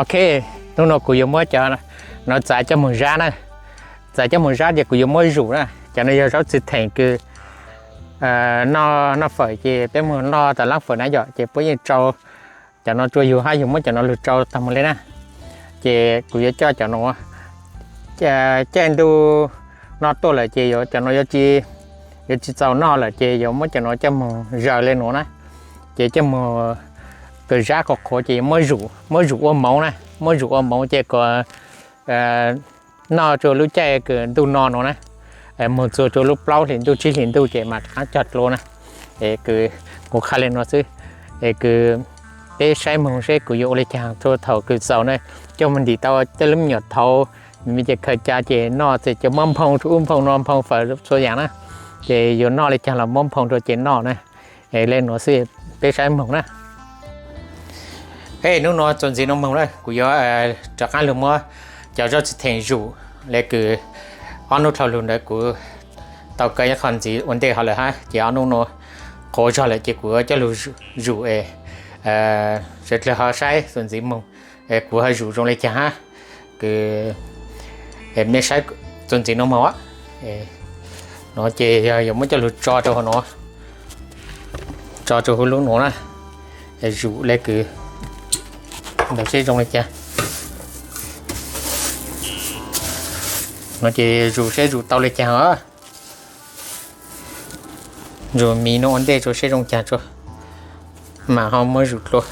Ok, hnub no kuv yuav muab cov no txav coj mus zab na. Txav coj mus zab ces kuv yuav muab zum na. Cov no yog zaub txiv theem kws noj fawm ces peb mus noj tas lab fawm na yom, ces puab yeej tsau cov no rua yug hab yug muab cov no lug tsau tag mus le na. Ces kuv yuav coj cov no, caij ntuj no tuaj lawm ces yuav cov no yuav tsis txaus noj lawm ces yuav muab cov no coj mus zaws le nuav na. Ces coj mus kws zab qhuav qhuav ces yuav muab zum ua moov na, muab zum ua moov ces kom noj rua lub caij kws ntuj no no na, mus txug rua lub plaub hlis ntuj tsib hlis ntuj ces mam rov qab cog dlua na. Es kws kuv qha le no xwb, es kws peb saib moog seb kuv yuav ua le caag rua thaum kws txaus na, coj mus ntim tau tej lub me nyuam thauv, me ces khaws ca ces noj ces cov muab nphoo rua ub nphoo no nphoo fawm txhua yaam na, ces yuav noj le caag los muab nphoo rua ces noj na. Es le nuav xwb, peb saib moog na. Es hnub no txuas ntxiv no moog na kuv yuav rov qaab lug muab cov zaub txiv theem zum le kws ob nub dlhau lug ntawd kuv tau kaw ib qho ntxiv ua ntej hov lawm hab, ces ob nub no qhuav zog lawm ces kuv yuav coj lug zum es sawv dlawg ho saib txuas ntxiv moog es kuv ho zum zoo le caag hab, kws mej saib txuas ntxiv no moog. No ces yog yuav muab coj lug tso rau hauv no, tso rau huv lub nuav na, es zum le kws ntawd seb zoo le caag. No ces zum seb zum tau le caag os. Zum miv no ua ntej rua seb zoo caag tso, mam ho muab zum dlua.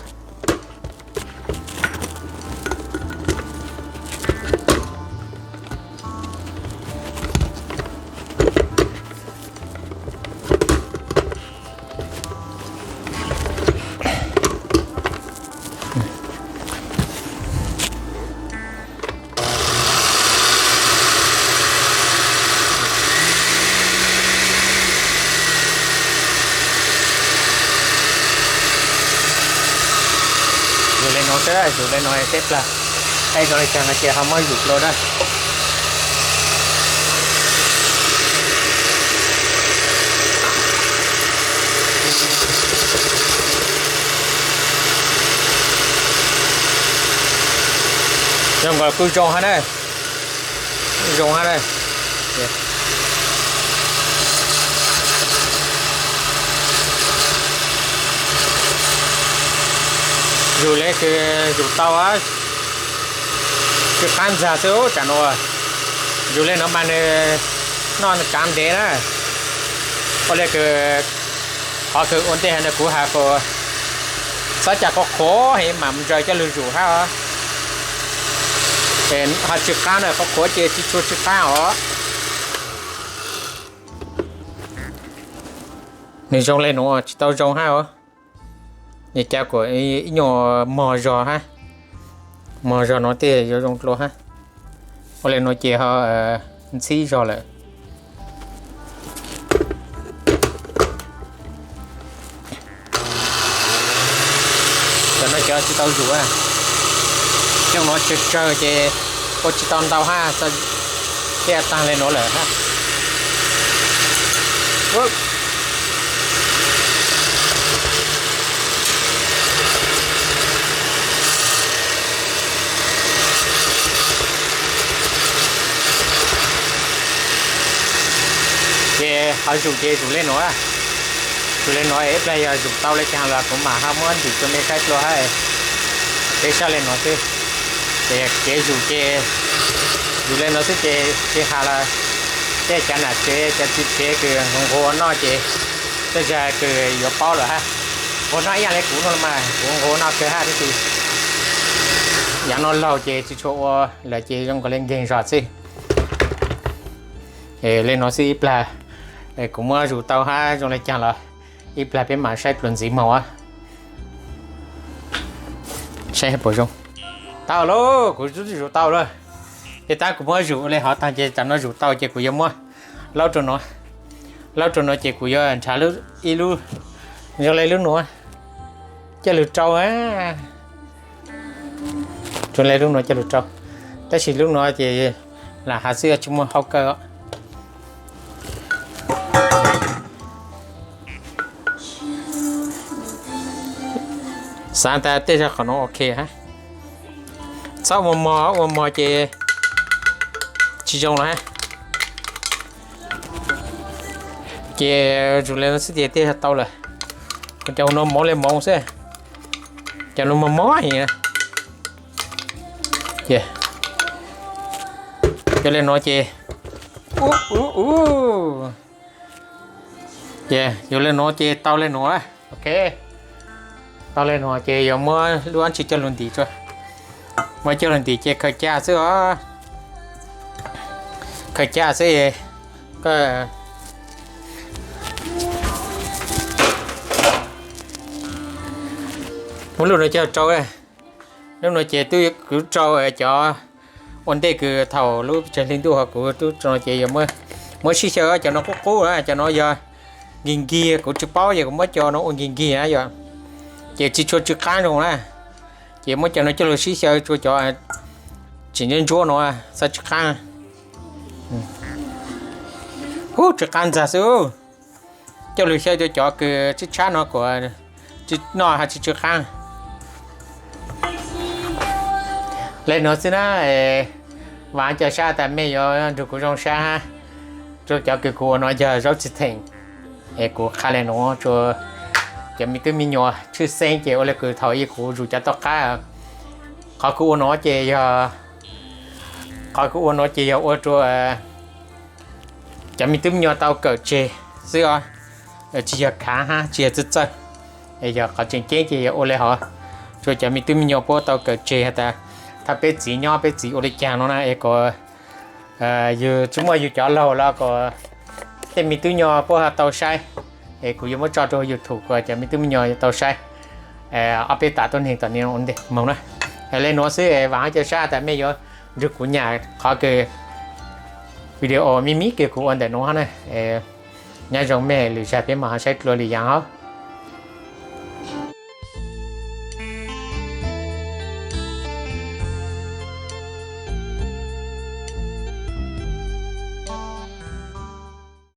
Yog le nuav xwb, yog le nuav teb plag, ib zoo le caag no ces ho muab yus dlua na. Zoo nkaus kuj zoo hab na, zoo hab na. Yus le kws yus tau, tsi qab ntxag xwb tsam nuav. Yus le nuav mas nwg noj tsav ntev na. Ua le kws qhov kws ua ntej hab ntawd kuv has kuas txhob ca qhuav qhuav heev mam ntsaws coj lug yus hab os. Ho tsi qab na, qhuav qhuav ces tsi tshua tsi qab os. Nwg zoo le nuav tsi tau zoo hab os. Nws ca kuas ib nyuag mog zog hab, mog zog nuav tej yuav zoo dlua hab. Ua le nuav ces ho ntxhib zog lawm. Cov no cov tsis tau yus, cov no tsawg tsawg ces ua tsis tau ntau hab, thiaj tag le nuav lawm hab. Ces ho yus ces yus le nuav, yus le nuav ib plag yog yus tau le caag los kuv mam ho muab ntim rua mej saib dlua hab. Peb saib le nuav xwb, ces kev yus ces yus le nuav xwb ces tsis has los tej cov nam tsev cov txiv tsev kws nquag nquag noj ces tej zag kws yuav paub lawm hab. Nquag noj ib yam le kuv no los mas kuv nquag noj kawg hab tib si. Yav no laug ces tsis tshua ua lawm ces zoo nkaus le nkeeg zog xwb. Le nuav xwb ib plag, kuv muab yus tau hab zoo le caag los ib plag peb mam saib dlua ntxiv moog. Saib puas zoo. Tau lauj, kuv yus tau lawm. Ces tab kuv muab yus le hov tag ces tam no yus tau ces kuv yuav muab laub rau nuav. Laub rau nuav ces kuv yuav nrhav ib lub zoo le lub nuav coj lug rau. Zoo le lub nuav coj lug rau, tab sis lub nuav ces lam has xwb tsis muaj hauj kawg. Xav tas tej zag qhov nuav ok hab. Txhob ua mos mos, ua mos ces tsis zoo lawm. Ces zoo li no xwb ces twb yog tau lawm. Cov no mos li mos xwb, cov no mos mos heev. Ces cov li no ces, ces yuav li no ces tau li no. Ok, tau li no ces yuav muab lub dab tsi coj lug ntim tso. Muab coj lug ntim ces khaws caj xwb os. Khaws caj xwb. Muab lub no coj rau. Lub no ces twb kuv rau cov ua ntej kws thaum lub tsag hli ntuj ho kuv tub no ces yuav muab sib xyaw, cov no qub qub na, cov no yog nkig nkig, kuv tsis paub ces kuv muab cov no ua nkig nkig na yom. Ces tsis tshua tsw qab zoo na. Ces muab cov no coj lug sib xyaw rua cov tsis ntsuab ntsuab no, xav tsw qab. Ub, tsw qab ntxag xwb. Coj lug xyaw rua cov kws tshab tshab no kuas tsis noj hab tsis tsw qab. Li no xwb na, vam cov sab tas mej yuav nrug kuv zoo sab hab, rua cov kws kuv ua no yog zaub txiv theem. Es kuv qha li no rua cov me tub me nyuam tshwj xeeb ces ua li kws thaum ub kuv zus cov toj qab. Qhov kuv ua no ces yog, qhov kuv ua no ces yog ua rua cov me tub me nyuam tau kawm tseg xwb os, tsis yog khav hab tsis yog txawj txawj. Es yog qhov tseem ceeb ces yog ua li hov, rua cov me tub me nyuam puab tau kawm tseg has tas thaum peb txiv nyob peb txiv ua li cas no na, es kom yug tsi muaj yug cov laug los kom tej me tub nyuam puab ho tau saib. Es kuv yuav muab tso rua YouTube kom cov me tub me nyuam tau saib. Ob peb tas tuab neeg tom ni ua ntej moog na. Li no xwb, vam cov sab tas mej yuav nrug kuv nyam qhov kws video me me kws kuv ua ntawm no na. Nyob zoo mej, lwm zag peb mam ho saib dlua lwm yaam hab.